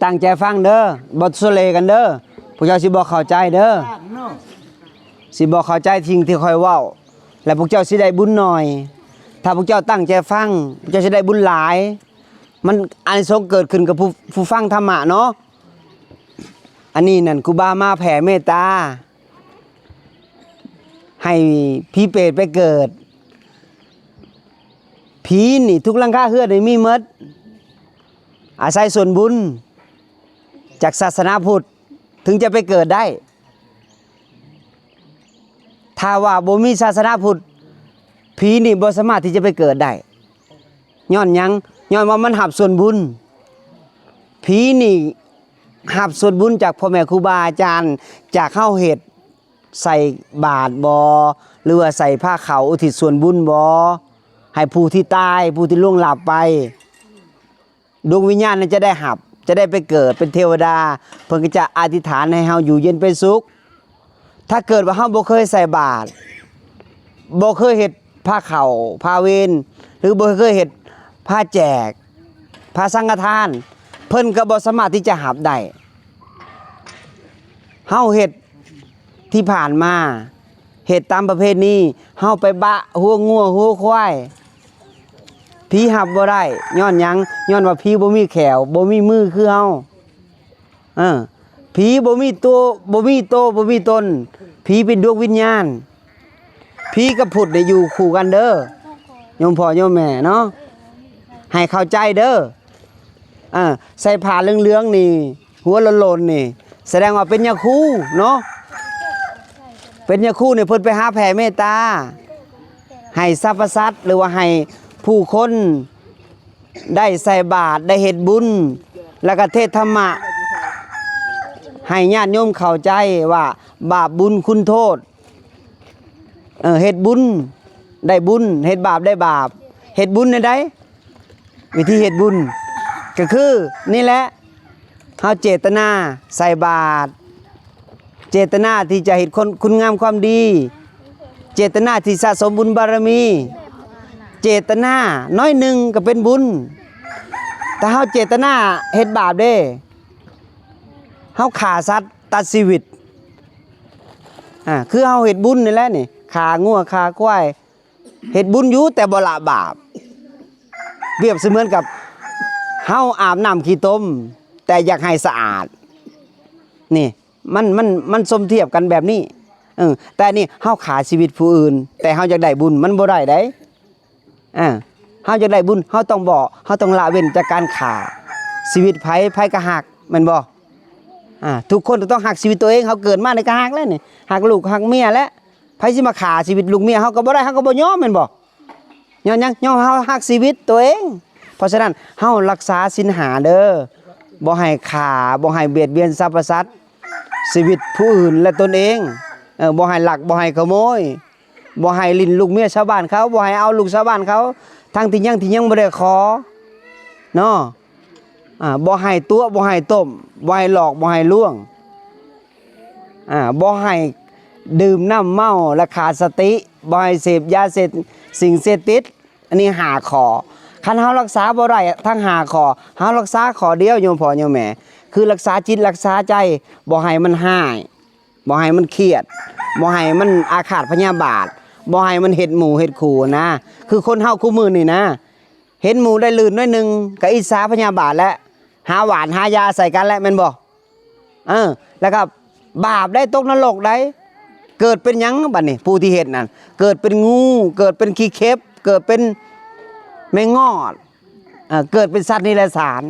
ຕັ້ງໃຈຟັງເດີ, ບໍ່ສະເຫຼກັນເດີ, ພວກເຈົ້າຊິບໍ່ເຂົ້າໃຈເດີ, ຊິບໍ່ເຂົ້າໃຈສິ່ງທີ່ຂ້ອຍເວົ້າ ແລະ ພວກເຈົ້າຊິໄດ້ບຸນໜ້ອຍ. ຖ້າພວກເຈົ້າຕັ້ງໃຈຟັງ, ພວກເຈົ້າຊິໄດ້ບຸນຫຼາຍ. ມັນ ອານິສົງເກີດຂຶ້ນກັບຜູ້ ຜູ້ຟັງທຳມະເນາະ. ອັນນີ້ນັ້ນ ຄູບາມາແຜ່ເມດຕາ ໃຫ້ຜີເປດໄປເກີດ. ຜີນີ້ ທຸກຫຼັງຄາເຮືອນນີ້ມີໝົດ, ອາໄສສ່ວນບຸນຈາກສາສະໜາພຸດ ເຖິງຈະໄປເກີດໄດ້. ຖ້າວ່າບໍ່ມີສາສະໜາພຸດ, ຜີນີ້ບໍ່ສາມາດທີ່ຈະໄປເກີດໄດ້. ຍ້ອນຫຍັງ? ຍ້ອນວ່າມັນຮັບສ່ວນບຸນ. ຜີນີ້ຮັບສ່ວນບຸນຈາກພໍ່ແມ່ຄູບາອາຈານ, ຈາກເຮົາເຮັດ ໃສ່ບາດບໍ ຫຼືວ່າໃສ່ພາເຂົ້າອຸທິດສ່ວນບຸນບໍ ໃຫ້ຜູ້ທີ່ຕາຍ, ຜູ້ທີ່ລ່ວງລັບໄປ. ດວງວິນຍານນັ້ນຈະໄດ້ຮັບ, ຈະໄດ້ໄປເກີດເປັນເທວະດາ, ເພິ່ນກໍຈະອະທິຖານໃຫ້ເຮົາຢູ່ເຢັນເປັນສຸກ. ຖ້າເກີດວ່າເຮົາບໍ່ເຄີຍໃສ່ບາດ, ບໍ່ເຄີຍເຮັດພາເຂົ້າພາເວນ ຫຼືບໍ່ເຄີຍເຮັດພາແຈກ ພາສັງຄະທານ, ເພິ່ນກໍບໍ່ສາມາດທີ່ຈະຮັບໄດ້. ເຮົາເຮັດ ທີ່ຜ່ານມາເຮັດຕາມປະເພນີ, ເຮົາໄປບະຫົວງົວຫົວຄວາຍ, ຜີຮັບບໍ່ໄດ້. ຍ້ອນຫຍັງ? ຍ້ອນວ່າຜີບໍ່ມີແຂ້ວ ບໍ່ມີມືຄືເຮົາ. ເອີ ຜີບໍ່ມີຕົວ ບໍ່ມີໂຕ ບໍ່ມີຕົນ, ຜີເປັນດວງວິນຍານ. ຜີກັບພຸດນີ້ຢູ່ຄູ່ກັນເດີ ໂຍມພໍ່ໂຍມແມ່ເນາະ, ໃຫ້ເຂົ້າໃຈເດີ. ເອີ ໃສ່ຜ້າເຫຼືອງໆນີ້ ຫົວໂລນໆນີ້ ສະແດງວ່າເປັນຍາຄູເນາະ, ເປັນຍາຄູນີ້ ເພິ່ນໄປຫາແຜ່ເມດຕາໃຫ້ສັບພະສັດ ຫຼືວ່າໃຫ້ຜູ້ຄົນໄດ້ໃສ່ບາດ ໄດ້ເຮັດບຸນ ແລ້ວກໍເທດທຳມະໃຫ້ຍາດໂຍມເຂົ້າໃຈວ່າບາບບຸນຄຸນໂທດ. ເອີ ເຮັດບຸນໄດ້ບຸນ, ເຮັດບາບໄດ້ບາບ. ເຮັດບຸນແນວໃດ? ວິທີເຮັດບຸນກໍຄືນີ້ແຫຼະ, ເຮົາເຈດຕະນາໃສ່ບາດ, ເຈດຕະນາທີ່ຈະເຮັດຄຸນ ຄຸນງາມຄວາມດີ, ເຈດຕະນາທີ່ສະສົມບຸນບາລະມີ, ເຈດຕະນາໜ້ອຍໜຶ່ງກໍເປັນບຸນ. ແຕ່ເຮົາເຈດຕະນາເຮັດບາບເດ້, ເຮົາຂ້າສັດຕັດຊີວິດ, ອາ ຄືເຮົາເຮັດບຸນນີ້ແຫຼະນີ້, ຂ້າງົວຂ້າຄວາຍ, ເຮັດບຸນຢູ່ແຕ່ບໍ່ລະບາບ. ປຽບສະເໝືອນກັບເຮົາອາບນ້ຳຂີ້ຕົມ ແຕ່ຢາກໃຫ້ສະອາດ. ນີ້ ມັນ ມັນ ມັນສົມທຽບກັນແບບນີ້. ເອີ ແຕ່ອັນນີ້ເຮົາຂ້າຊີວິດຜູ້ອື່ນ ແຕ່ເຮົາຢາກໄດ້ບຸນ ມັນບໍ່ໄດ້ໃດ. ເອີ ເຮົາຢາກໄດ້ບຸນ ເຮົາຕ້ອງບໍ່ ເຮົາຕ້ອງລະເວັ້ນຈາກການຂ້າຊີວິດໃຜ, ໃຜກໍຮັກ ແມ່ນບໍ່? ອາ ທຸກຄົນຕ້ອງຮັກຊີວິດຕົວເອງ. ເຮົາເກີດມານີ້ກໍຮັກແລ້ວນີ້, ຮັກລູກຮັກເມຍແຫຼະ. ໃຜຊິມາຂ້າຊີວິດລູກເມຍເຮົາກໍບໍ່ໄດ້, ເຮົາກໍບໍ່ຍອມ ແມ່ນບໍ່? ຍ້ອນຫຍັງ? ຍ້ອນເຮົາຮັກຊີວິດຕົວເອງ. ເພາະສະນັ້ນ ເຮົາລັກສາສິນຫ້າເດີ, ບໍ່ໃຫ້ຂ້າ, ບໍ່ໃຫ້ບຽດບຽນສັບພະສັດ, ຊີວິດຜູ້ອື່ນ ແລະ ຕົນເອງ. ເອີ ບໍ່ໃຫ້ລັກ, ບໍ່ໃຫ້ຂະໂມຍ, ບໍ່ໃຫ້ຫຼິ້ນລູກເມຍຊາວບ້ານເຂົາ, ບໍ່ໃຫ້ເອົາລູກຊາວບ້ານເຂົາ, ທັງທີ່ຍັງ ທີ່ຍັງບໍ່ໄດ້ຂໍເນາະ. ອາ ບໍ່ໃຫ້ຕົວະ, ບໍ່ໃຫ້ຕົ້ມ, ບໍ່ໃຫ້ຫຼອກ, ບໍ່ໃຫ້ລວງ, ອາ ບໍ່ໃຫ້ດື່ມນ້ຳເມົາ ແລະ ຂາດສະຕິ, ບໍ່ໃຫ້ເສບຢາເສບ ສິ່ງເສບຕິດ. ອັນນີ້ຫ້າຂໍ້. ຄັນເຮົາລັກສາບໍ່ໄດ້ທັງຫ້າຂໍ້, ເຮົາລັກສາຂໍ້ດຽວ ໂຍມພໍ່ໂຍມແມ່, ຄືລັກສາຈິດລັກສາໃຈ, ບໍ່ໃຫ້ມັນຮ້າຍ, ບໍ່ໃຫ້ມັນຄຽດ, ບໍ່ໃຫ້ມັນອາຄາດພະຍາບາດ, ບໍ່ໃຫ້ມັນເຮັດໝູ່ເຮັດຄູ່ນະ. ຄືຄົນເຮົາຄູ່ມື້ນີ້ນະ, ເຫັນໝູ່ໄດ້ລື່ນໜ້ອຍໜຶ່ງ ກໍອິດສາພະຍາບາດແຫຼະ, ຫາຫວ່ານຫາຢາໃສ່ກັນແຫຼະ ແມ່ນບໍ່? ເອີ ແລ້ວກໍບາບໄດ໋, ຕົກນະລົກໄດ໋. ເກີດເປັນຫຍັງບັດນີ້? ຜູ້ທີ່ເຮັດນັ້ນ ເກີດເປັນງູ, ເກີດເປັນຂີ້ເຂັບ, ເກີດເປັນແມງງອດ, ເອີ ເກີດເປັນສັດນິລະສານ,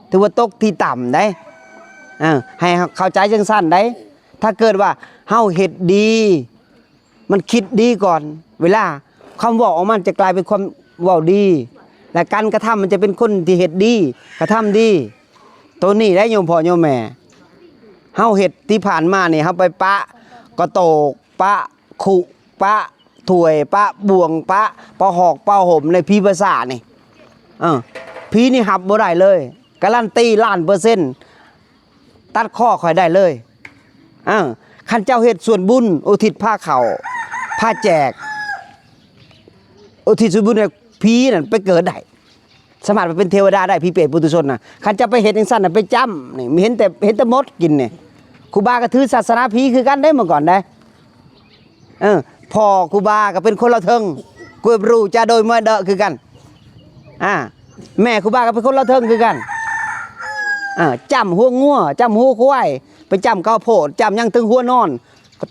ຖືວ່າຕົກທີ່ຕ່ຳໄດ໋. ເອີ ໃຫ້ເຂົ້າໃຈຈັ່ງຊັ້ນໄດ໋. ຖ້າເກີດວ່າເຮົາເຮັດດີ, ມັນຄິດດີກ່ອນ, ເວລາຄຳເວົ້າອອກມາຈະກາຍເປັນຄວາມເວົ້າດີ ແລະ ການກະທຳມັນຈະເປັນຄົນທີ່ເຮັດດີ, ກະທຳດີ. ໂຕນີ້ໄດ໋ ໂຍມພໍ່ໂຍມແມ່, ເຮົາເຮັດທີ່ຜ່ານມານີ້ ເຮົາໄປປະກະໂຕກ, ປະຄຸ, ປະຖ້ວຍ, ປະບ່ວງ, ປະປາຫອກປາຫົ່ມໃນຜີປາສາດນີ້, ເອີ ຜີນີ້ຮັບບໍ່ໄດ້ເລີຍ, ກາລັນຕີລ້ານເປີເຊັນ. ຕັດຄໍຂ້ອຍໄດ້ເລີຍ. ເອີ ຄັນເຈົ້າເຮັດສ່ວນບຸນ ອຸທິດພາເຂົ້າ ພາແຈກ ອຸທິດສ່ວນບຸນໃຫ້ຜີນັ້ນໄປເກີດໄດ້. ສາມາດໄປເປັນເທວະດາໄດ້ ຜີເປດປຸຖຸຊົນນະ. ຄັນຈະໄປເຮັດຈັ່ງຊັ້ນນະ ໄປຈ້ຳນີ້ ເຫັນແຕ່ ເຫັນແຕ່ມົດກິນນີ້. ຄູບາກໍຖືສາສະໜາຜີຄືກັນເດ້ ເມື່ອກ່ອນເດ້. ເອີ ພໍ່ຄູບາກໍເປັນຄົນລາວເທິງ ກວຍບຣູຈາໂດຍມວຍເດາະຄືກັນ. ອາ ແມ່ຄູບາກໍເປັນຄົນລາວເທິງຄືກັນ. ອາ ຈ້ຳຫົວງົວ ຈ້ຳຫົວຄວາຍ ໄປຈ້ຳເຂົ້າໂພດ ຈ້ຳຫຍັງເຖິງຫົວນອນ.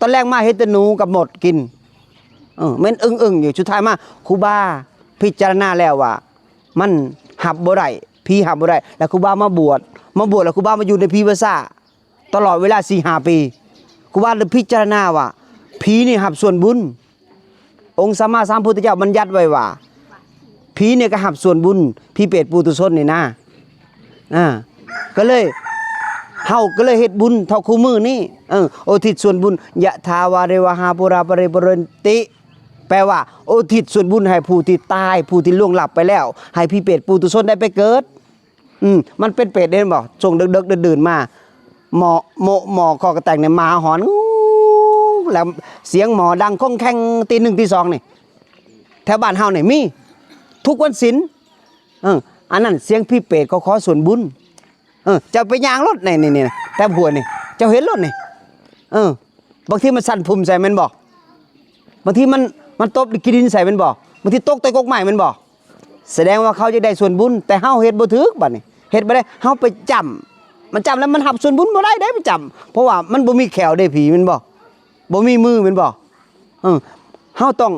ຕອນແລງມາເຫັນແຕ່ໜູກັບມົດກິນ. ເອີ ແມ່ນອຶ້ງໆຢູ່. ສຸດທ້າຍມາຄູບາພິຈາລະນາແລ້ວວ່າ ມັນຮັບບໍ່ໄດ້ ຜີຮັບບໍ່ໄດ້. ແລ້ວຄູບາມາບວດ ມາບວດແລ້ວຄູບາມາຢູ່ໃນຜີພາສາ ຕະຫຼອດເວລາສີ່ຫ້າປີ. ຄູບາໄດ້ພິຈາລະນາວ່າ ຜີນີ້ຮັບສ່ວນບຸນ. ອົງສຳມາສຳພຸດທະເຈົ້າບັນຍັດໄວ້ວ່າ ຜີນີ້ກໍຮັບສ່ວນບຸນ ຜີເປດປຸຖຸຊົນນີ້ນະ. ອາ ກໍເລີຍ ເຮົາກໍເລີຍເຮັດບຸນເທົ່າຄູ່ມື້ນີ້ ເອີ ອຸທິດສ່ວນບຸນ ຍະຖາວາລິວະຫາປູຣາປະລິປູເຣນຕິ ແປວ່າ ອຸທິດສ່ວນບຸນໃຫ້ຜູ້ທີ່ຕາຍ ຜູ້ທີ່ລ່ວງລັບໄປແລ້ວ ໃຫ້ຜີເປດປຸຖຸຊົນໄດ້ໄປເກີດ. ອືມ ມັນເປັນເປດເດ້ ເຫັນບໍ່? ຊ່ວງເດິກໆ ດື່ນໆ ມາ ໝໍ້ ໂມະໝໍ້ ຄອກະແຕງນີ້ ໝາຫອນງູ ແລ້ວສຽງໝໍ້ດັງຄົງແຄງ ຕີໜຶ່ງຕີສອງນີ້ ແຖວບ້ານເຮົານີ້ມີ ທຸກວັນສິນ. ເອີ ອັນນັ້ນສຽງຜີເປດເຂົາຂໍສ່ວນບຸນ. ເອີ ເຈົ້າໄປຍ່າງໂລດ ນີ້ໆ ແຖວຫ້ວຍນີ້ ເຈົ້າເຫັນໂລດນີ້. ເອີ ບາງທີມັນສັ່ນພຸ່ມໃສ່ແມ່ນບໍ່? ບາງທີມັນ ມັນຕົບຂີ້ດິນໃສ່ແມ່ນບໍ່? ບາງທີຕົກໃຕ້ກົກໄມ້ແມ່ນບໍ່? ສະແດງວ່າເຂົາຢາກໄດ້ສ່ວນບຸນ ແຕ່ເຮົາເຮັດບໍ່ຖືກ. ບາດນີ້ເຮັດບໍ່ໄດ້ ເຮົາໄປຈ້ຳ ມັນຈ້ຳແລ້ວມັນຮັບສ່ວນບຸນບໍ່ໄດ້ເດ້ ໄປຈ້ຳ ເພາະວ່າມັນບໍ່ມີແຂ້ວເດ້ຜີແມ່ນບໍ່? ບໍ່ມີມືແມ່ນບໍ່? ເອີ ເຮົາຕ້ອງ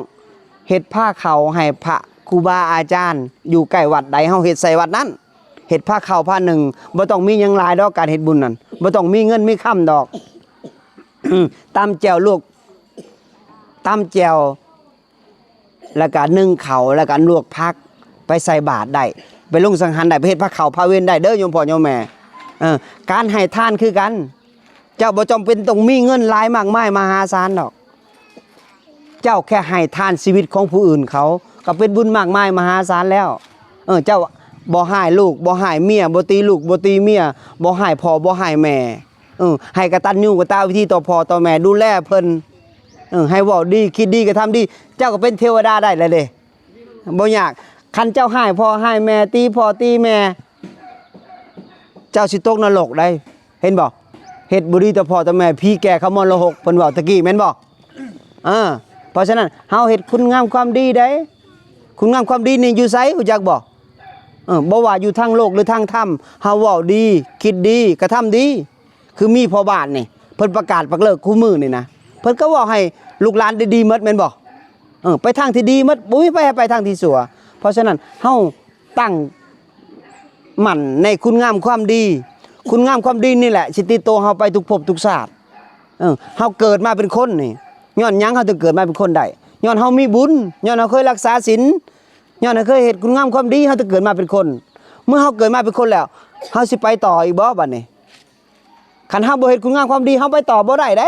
ເຮັດພາເຂົ້າໃຫ້ພະຄູບາອາຈານ ຢູ່ໃກ້ວັດໃດເຮົາເຮັດໃສ່ວັດນັ້ນ. ເຮັດພາເຂົ້າພາໜຶ່ງ ບໍ່ຕ້ອງມີຫຍັງຫຼາຍດອກ ການເຮັດບຸນນັ້ນ ບໍ່ຕ້ອງມີເງິນມີຄຳດອກ. ອືມ ຕຳແຈ່ວ ລວກ ຕຳແຈ່ວ ແລ້ວກະໜຶ້ງເຂົ້າ ແລ້ວກະລວກຜັກ ໄປໃສ່ບາດໄດ້ ໄປລົງສັງຫານໄດ້ ໄປເຮັດພາເຂົ້າພາເວັນໄດ້ເດີ ໂຍມພໍ່ໂຍມແມ່. ເອີ ການໃຫ້ທານຄືກັນ ເຈົ້າບໍ່ຈຳເປັນຕ້ອງມີເງິນຫຼາຍມາກມາຍມະຫາສານດອກ. ເຈົ້າແຄ່ໃຫ້ທານຊີວິດຂອງຜູ້ອື່ນເຂົາ ກໍເປັນບຸນມາກມາຍມະຫາສານແລ້ວ. ເອີ ເຈົ້າບໍ່ຮ້າຍລູກ ບໍ່ຮ້າຍເມຍ ບໍ່ຕີລູກ ບໍ່ຕີເມຍ ບໍ່ຮ້າຍພໍ່ ບໍ່ຮ້າຍແມ່. ເອີ ໃຫ້ກະຕັນຍູກະຕະເວທີຕໍ່ພໍ່ຕໍ່ແມ່ ດູແລເພິ່ນ. ເອີ ໃຫ້ເວົ້າດີ ຄິດດີ ກະທຳດີ ເຈົ້າກໍເປັນເທວະດາໄດ້ແລ້ວເດ້ ບໍ່ຍາກ. ຄັນເຈົ້າຮ້າຍພໍ່ຮ້າຍແມ່ ຕີພໍ່ຕີແມ່ ເຈົ້າຊິຕົກນະລົກໄດ໋ ເຫັນບໍ່? ເຮັດບໍ່ດີຕໍ່ພໍ່ຕໍ່ແມ່ ຜີແກ່ເຂົ້າມໍລະຫົກ ເພິ່ນເວົ້າຕະກີ້ແມ່ນບໍ່? ເອີ ເພາະສະນັ້ນເຮົາເຮັດຄຸນງາມຄວາມດີໄດ໋. ຄຸນງາມຄວາມດີນີ້ຢູ່ໃສ ຮູ້ຈັກບໍ່? ເອີ ບໍ່ວ່າຢູ່ທາງໂລກ ຫຼື ທາງທຳ ເຮົາເວົ້າດີ ຄິດດີ ກະທຳດີ ຄືມີພໍ່ບ້ານນີ້ ເພິ່ນປະກາດປະເລີກຄູ່ມື້ນີ້ນະ ເພິ່ນກໍເວົ້າໃຫ້ລູກຫຼານໄດ້ດີໝົດແມ່ນບໍ່? ເອີ ໄປທາງທີ່ດີໝົດ ບໍ່ມີໃຜໃຫ້ໄປທາງທີ່ຊົ່ວ. ເພາະສະນັ້ນເຮົາຕັ້ງໝັ້ນໃນຄຸນງາມຄວາມດີ ຄຸນງາມຄວາມດີນີ້ແຫຼະຊິຕິດໂຕເຮົາໄປທຸກພົບທຸກຊາດ. ເອີ ເຮົາເກີດມາເປັນຄົນນີ້ ຍ້ອນຫຍັງເຮົາຈຶ່ງເກີດມາເປັນຄົນໄດ້? ຍ້ອນເຮົາມີບຸນ ຍ້ອນເຮົາເຄີຍລັກສາສິນ ຍ້ອນເຮົາເຄີຍເຮັດຄຸນງາມຄວາມດີ ເຮົາຈຶ່ງເກີດມາເປັນຄົນ. ເມື່ອເຮົາເກີດມາເປັນຄົນແລ້ວ ເຮົາຊິໄປຕໍ່ອີກບໍ່ບາດນີ້? ຄັນເຮົາບໍ່ເຮັດຄຸນງາມຄວາມດີ ເຮົາໄປຕໍ່ບໍ່ໄດ້ເດ້.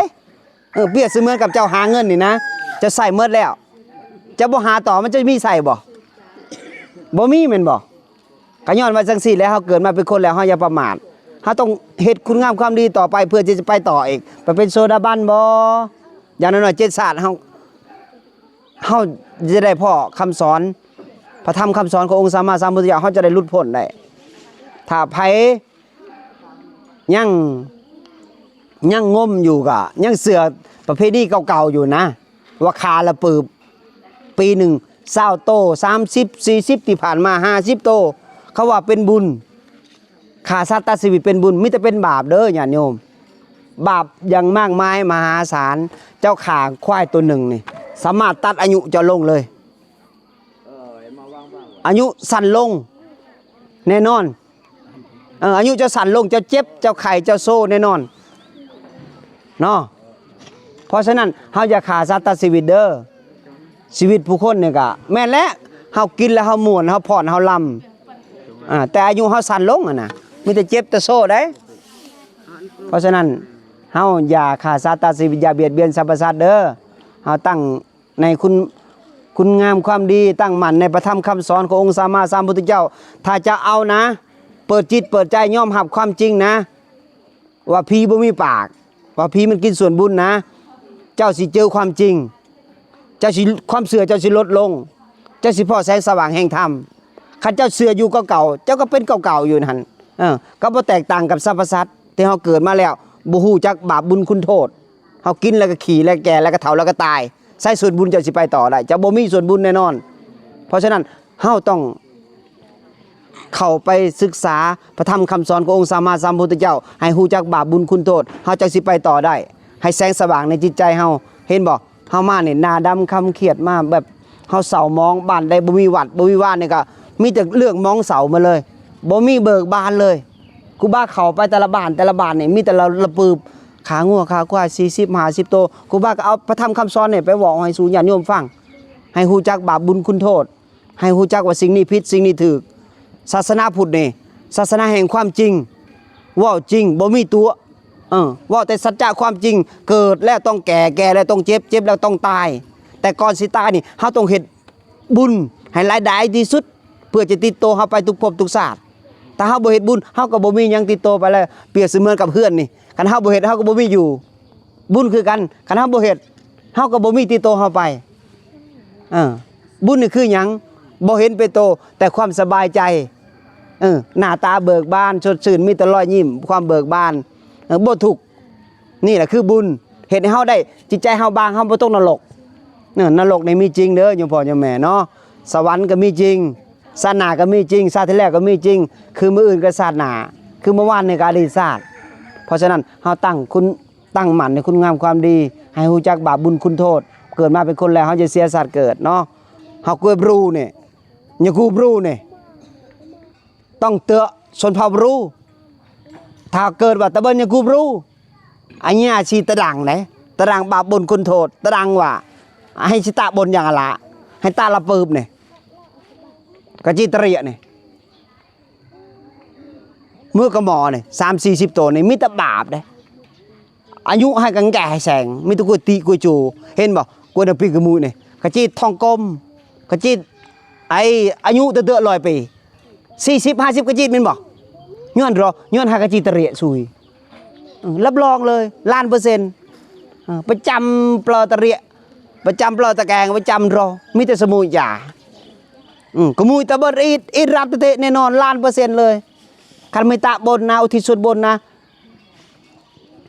ເອີ ປຽບສະເໝືອນກັບເຈົ້າຫາເງິນນີ້ນະ ເຈົ້າໃຊ້ໝົດແລ້ວ ເຈົ້າບໍ່ຫາຕໍ່ ມັນຈະມີໃຊ້ບໍ່? ບໍ່ມີແມ່ນບໍ່? ກໍຍ້ອນວ່າຈັ່ງຊີ້ແຫຼະ ເຮົາເກີດມາເປັນຄົນແລ້ວ ເຮົາຢ່າປະໝາດ ເຮົາຕ້ອງເຮັດຄຸນງາມຄວາມດີຕໍ່ໄປ ເພື່ອທີ່ຈະໄປຕໍ່ອີກ ໄປເປັນໂສດາບັນບໍ? ຢ່າງໜ້ອຍໆ ເຈັດຊາດ ເຮົາ ເຮົາຈະໄດ້ພໍ້ຄຳສອນ ພະທຳຄຳສອນຂອງອົງສຳມາສຳພຸດທະເຈົ້າ ເຮົາຈະໄດ້ຫຼຸດພົ້ນໄດ້. ຖ້າໃຜ ຍັງ ຍັງງົມຢູ່ ກະຍັງເຊື່ອປະເພນີເກົ່າໆຢູ່ນະ ວ່າຂ້າລະປືບ ປີໜຶ່ງຊາວໂຕ ສາມສິບ ສີ່ສິບ ທີ່ຜ່ານມາ ຫ້າສິບໂຕ ເຂົາວ່າເປັນບຸນ. ຂ້າສັດຕັດຊີວິດເປັນບຸນ ມີແຕ່ເປັນບາບເດີຍາດໂຍມ ບາບຢ່າງມາກມາຍມະຫາສານ. ເຈົ້າຂ້າຄວາຍໂຕໜຶ່ງນີ້ ສາມາດຕັດອາຍຸເຈົ້າລົງເລີຍ ອາຍຸສັ້ນລົງແນ່ນອນ. ເອີ ອາຍຸເຈົ້າສັ້ນລົງ ເຈົ້າເຈັບ ເຈົ້າໄຂ້ ເຈົ້າໂຊແນ່ນອນເນາະ. ເພາະສະນັ້ນເຮົາຢ່າຂ້າສັດຕັດຊີວິດເດີ. ຊີວິດຜູ້ຄົນນີ້ກະແມ່ນແຫຼະ ເຮົາກິນແລ້ວເຮົາມ່ວນ ເຮົາຜ່ອນ ເຮົາລຳ ອາ ແຕ່ອາຍຸເຮົາສັ້ນລົງຫັ້ນນະ ມີແຕ່ເຈັບແຕ່ໂຊໄດ໋. ເພາະສະນັ້ນເຮົາຢ່າຂ້າສັດຕັດຊີວິດ ຢ່າບຽດບຽນສັບພະສັດເດີ. ເຮົາຕັ້ງ ໃນຄຸນ ຄຸນງາມຄວາມດີ ຕັ້ງໝັ້ນໃນພະທຳຄຳສອນຂອງອົງສຳມາສຳພຸດທະເຈົ້າ. ຖ້າເຈົ້າເອົານະ ເປີດຈິດເປີດໃຈ ຍອມຮັບຄວາມຈິງນະ ວ່າຜີບໍ່ມີປາກ ວ່າຜີມັນກິນສ່ວນບຸນນະ ເຈົ້າຊິເຈີຄວາມຈິງ ເຈົ້າຊິ ຄວາມເຊື່ອເຈົ້າຊິລົດລົງ ເຈົ້າຊິພໍ້ແສງສະຫວ່າງແຫ່ງທຳ. ຄັນເຈົ້າເຊື່ອຢູ່ເກົ່າໆ ເຈົ້າກໍເປັນເກົ່າໆຢູ່ຫັ້ນ ເອີ ກໍບໍ່ແຕກຕ່າງກັບສັບພະສັດທີ່ເຮົາເກີດມາແລ້ວ ບໍ່ຮູ້ຈັກບາບບຸນຄຸນໂທດ. ເຮົາກິນແລ້ວກໍຂີ້ ແລ້ວແກ່ ແລ້ວກໍເຖົ້າ ແລ້ວກໍຕາຍ. ໃສສ່ວນບຸນເຈົ້າຊິໄປຕໍ່ໄດ້? ເຈົ້າບໍ່ມີສ່ວນບຸນແນ່ນອນ. ເພາະສະນັ້ນ ເຮົາຕ້ອງເຂົ້າໄປສຶກສາພະທຳຄຳສອນຂອງອົງສຳມາສຳພຸດທະເຈົ້າ ໃຫ້ຮູ້ຈັກບາບບຸນຄຸນໂທດ ເຮົາຈັ່ງຊິໄປຕໍ່ໄດ້ ໃຫ້ແສງສະຫວ່າງໃນຈິດໃຈເຮົາ. ເຫັນບໍ່? ເຮົາມານີ້ໜ້າດຳຄຳຄຽດມາ ແບບເຮົາເສົ້າໝອງ. ບ້ານໃດບໍ່ມີວັດ ບໍ່ມີວານີ້ ກໍມີແຕ່ເລື່ອງໝອງເສົ້າໝົດເລີຍ ບໍ່ມີເບີກບານເລີຍ. ຄູບາເຂົ້າໄປແຕ່ລະບ້ານ ແຕ່ລະບ້ານນີ້ມີແຕ່ລະ ລະປຶບ ຂ້າງົວຂ້າຄວາຍສີ່ສິບຫ້າສິບໂຕ. ຄູບາກໍເອົາພະທຳຄຳສອນນີ້ໄປເວົ້າໃຫ້ສູ່ຍາດໂຍມຟັງ ໃຫ້ຮູ້ຈັກບາບບຸນຄຸນໂທດ ໃຫ້ຮູ້ຈັກວ່າສິ່ງນີ້ຜິດ ສິ່ງນີ້ຖືກ. ສາສະໜາພຸດນີ້ ສາສະໜາແຫ່ງຄວາມຈິງ ເວົ້າຈິງ ບໍ່ມີຕົວະ ເອີ ເວົ້າແຕ່ສັດຈະຄວາມຈິງ. ເກີດແລ້ວຕ້ອງແກ່ ແກ່ແລ້ວຕ້ອງເຈັບ ເຈັບແລ້ວຕ້ອງຕາຍ. ແຕ່ກ່ອນຊິຕາຍນີ້ ເຮົາຕ້ອງເຮັດບຸນໃຫ້ຫຼາຍໆທີ່ສຸດ ເພື່ອຈະຕິດໂຕເຮົາໄປທຸກພົບທຸກຊາດ. ຖ້າເຮົາບໍ່ເຮັດບຸນ ເຮົາກໍບໍ່ມີຫຍັງຕິດໂຕໄປແລ້ວ. ປຽບສະເໝືອນກັບເຮືອນນີ້ ຄັນເຮົາບໍ່ເຮັດ ເຮົາກໍບໍ່ມີຢູ່. ບຸນຄືກັນ ຄັນເຮົາບໍ່ເຮັດ ເຮົາກໍບໍ່ມີຕິດໂຕເຮົາໄປ. ເອີ ບຸນນີ້ຄືຫຍັງ? ບໍ່ເຫັນເປັນໂຕ ແຕ່ຄວາມສະບາຍໃຈ. ເອີ ໜ້າຕາເບີກບານ ສົດຊື່ນ ມີແຕ່ຮອຍຍິ້ມ ຄວາມເບີກບານ ເອີ ບໍ່ທຸກ. ນີ້ແຫຼະຄືບຸນ ເຮັດໃຫ້ເຮົາໄດ້ ຈິດໃຈເຮົາບາງ ເຮົາບໍ່ຕົກນະລົກ. ເອີ ນະລົກນີ້ມີຈິງເດີໂຍມພໍ່ໂຍມແມ່ເນາະ. ສະຫວັນກໍມີຈິງ ຊາດໜ້າກໍມີຈິງ ຊາດທີ່ແລ້ວກໍມີຈິງ ຄືມື້ອື່ນກໍຊາດໜ້າ ຄືເມື່ອວານນີ້ກໍອະດີດຊາດ. ເພາະສະນັ້ນ ເຮົາຕັ້ງຄຸນ ຕັ້ງໝັ້ນໃນຄຸນງາມຄວາມດີ ໃຫ້ຮູ້ຈັກບາບບຸນຄຸນໂທດ. ເກີດມາເປັນຄົນແລ້ວ ເຮົາຈະເສຍຊາດເກີດເນາະ. ເຮົາກວຍບຣູນີ້ ຍາກູບຣູນີ້ ຕ້ອງເຕີຊົນເຜົ່າບຣູ. ຖ້າເກີດວ່າຕະເບິ່ນຍາກູບຣູ ອັນນີ້ອາຊີຕະດັງເດ້ ຕະດັງບາບບຸນຄຸນໂທດ ຕະດັງວ່າ ໃຫ້ຊິຕະບົນຢ່າງອະລະ ໃຫ້ຕະລະປຶບນີ້ ກະຈິຕະເຣຍນີ້ ເມືອກະໝໍນີ້ ສາມສີ່ສິບໂຕນີ້ ມີແຕ່ບາບເດ້. ອາຍຸໃຫ້ກັນແກ່ໃຫ້ແສງ ມີແຕ່ກວຍຕິກວຍໂຈ. ເຫັນບໍ່? ກວຍນະປີກະມຸຍນີ້ ກະຈິດທອງກົມ ກະຈິດ ໄອ້ອາຍຸເຕີໆຮ້ອຍປີ ສີ່ສິບຫ້າສິບກະຈິດແມ່ນບໍ່? ຍ້ອນເດາະ ຍ້ອນຫາກະຈິຕະເຣຍຊຸຍ. ເອີ ຮັບຮອງເລີຍ ລ້ານເປີເຊັນ. ເອີ ປະຈຳປລໍຕະເຣຍ ປະຈຳປລໍຕະແກງ ປະຈຳເດາະ ມີແຕ່ສະມຸຍຢາ. ອືມ ກະມຸຍຕະເບິດອີດ ອີດລັດເຕະແນ່ນອນ ລ້ານເປີເຊັນເລີຍ. ຄັນມີຕະບົນນະ ອຸທິດສ່ວນບຸນນະ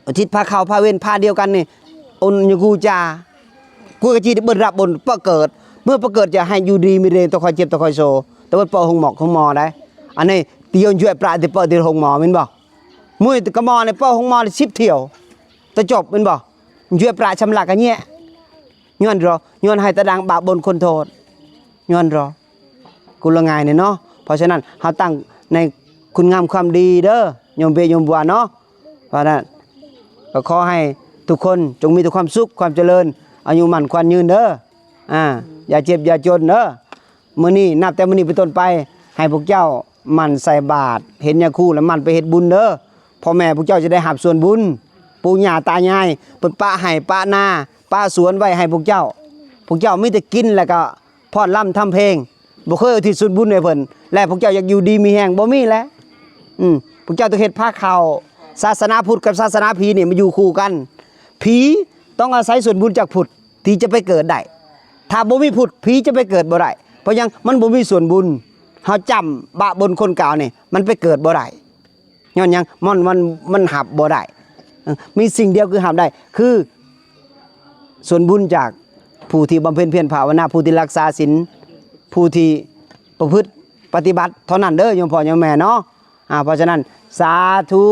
ອາທິດພາເຂົ້າພາເວັນພາດຽວກັນນີ້ ອົນຍະກູຈາ ກູກະຈີໄດ້ເບິດຮັບບົນປະເກີດ ເມື່ອປະເກີດຈະໃຫ້ຢູ່ດີມີແຮງ ຕ້ອງຄອຍເຈັບຕ້ອງຄອຍໂຊ ແຕ່ເບິດເປີໂຮງໝໍໂຮງໝໍໄດ໋. ອັນນີ້ຕິຍົນຢວຍປະຕິເປີຕິໂຮງໝໍແມ່ນບໍ່? ມຸຍກະໝໍໃນເປີໂຮງໝໍສິບຖ້ຽວ ຕະຈົບແມ່ນບໍ່? ຢວຍປະຊຳລະກະແຍະ ຍ້ອນເດາະ ຍ້ອນໃຫ້ຕະດັງບາບບົນຄົນໂທດ ຍ້ອນເດາະ. ກຸລະງ່າຍນີ້ເນາະ. ເພາະສະນັ້ນ ເຮົາຕັ້ງໃນຄຸນງາມຄວາມດີເດີ ໂຍມເບຍໂຍມບົວເນາະ. ເພາະສະນັ້ນ ກໍຂໍໃຫ້ທຸກຄົນຈົ່ງມີແຕ່ຄວາມສຸກຄວາມຈະເລີນ ອາຍຸໝັ້ນຂວັນຍືນເດີ. ອາ ຢ່າເຈັບຢ່າຈົນເດີ. ມື້ນີ້ ນັບແຕ່ມື້ນີ້ເປັນຕົ້ນໄປ ໃຫ້ພວກເຈົ້າໝັ່ນໃສ່ບາດ ເຫັນຍາຄູແລ້ວໝັ່ນໄປເຮັດບຸນເດີ. ພໍ່ແມ່ພວກເຈົ້າຈະໄດ້ຮັບສ່ວນບຸນ ປູ່ຍ່າຕາຍາຍເພິ່ນປະໄຮ່ປະນາ ປະສວນໄວ້ໃຫ້ພວກເຈົ້າ. ພວກເຈົ້າມີແຕ່ກິນ ແລ້ວກໍຟ້ອນລຳທຳເພງ ບໍ່ເຄີຍອຸທິດສ່ວນບຸນໃຫ້ເພິ່ນ ແລະ ພວກເຈົ້າຢາກຢູ່ດີມີແຮງ ບໍ່ມີແຫຼະ. ອືມ ພວກເຈົ້າຕ້ອງເຮັດພາເຂົ້າ. ສາສະໜາພຸດກັບສາສະໜາຜີນີ້ມາຢູ່ຄູ່ກັນ. ຜີຕ້ອງອາໄສສ່ວນບຸນຈາກພຸດທີ່ຈະໄປເກີດໄດ້. ຖ້າບໍ່ມີພຸດ ຜີຈະໄປເກີດບໍ່ໄດ້. ເພາະຫຍັງ? ມັນບໍ່ມີສ່ວນບຸນ. ເຮົາຈຳບາບບຸນຄົນເກົ່ານີ້ ມັນໄປເກີດບໍ່ໄດ້. ຍ້ອນຫຍັງ? ມັນ ມັນ ມັນຮັບບໍ່ໄດ້. ເອີ ມີສິ່ງດຽວຄືຮັບໄດ້ ຄື ສ່ວນບຸນຈາກຜູ້ທີ່ບຳເພັນພຽນພາວະນາ ຜູ້ທີ່ຮັກສາສິນ ຜູ້ທີ່ປະພຶດປະຕິບັດເທົ່ານັ້ນເດີ ໂຍມພໍ່ໂຍມແມ່ເນາະ. ອາ ເພາະສະນັ້ນ ສາທຸ.